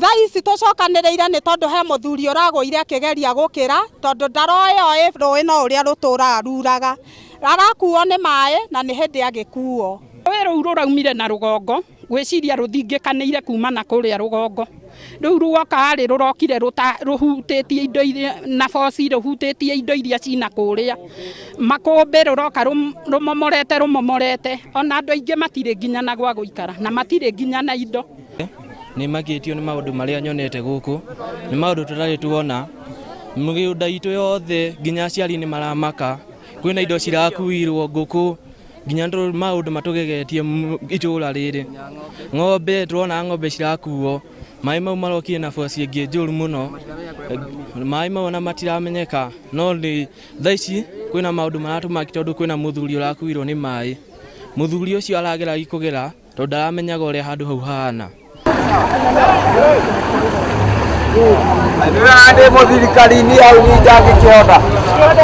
Thaa ici tũcokanĩrĩire nĩ tondũ he mũthuri ũragũire akĩgeria gũkĩra tondũ ndaroĩ oĩ rũĩ no ũrĩa rũtũraga ruraga, arakuo nĩ maĩ na nĩ hĩndĩ agĩkuo. Rũĩ rũu rũraumire na rũgongo ngwĩciria rũthingĩkanĩire kuma na kũrĩa rũgongo. Rĩu ruoka rĩ rũrokire rũhutĩtie indo iria na boci rũhutĩtie indo iria cina kũrĩa makũmbĩ, rũroka rũmomorete rũmomorete, ona andũ aingĩ matirĩ nginya na gwa gũikara na matirĩ nginya na indo. Nĩ makĩtio nĩ maũndũ marĩa nyonete gũkũ, nĩ maũndũ tũtarĩ tuona. Mĩgũnda itũ yothe nginya aciari nĩ maramaka, kwĩna indo cirakuirwo, ngũkũ, nginya maũndũ matũgegetie itũra rĩrĩ. Ng'ombe, tũrona ng'ombe cirakuo, maĩ mau marokire na boci ĩngĩ njũru mũno, maĩ mau ona matiramenyeka, no nĩ thaa ici kwĩna maũndũ maratũmakia tondũ kwĩna mũthuri ũrakuirwo nĩ maĩ. Mũthuri ũcio arageragia kũgera tondũ ndaramenyaga ũrĩa handũ hau hahana. Ndĩ mũthirikari-inĩ hau ningangĩkĩhota.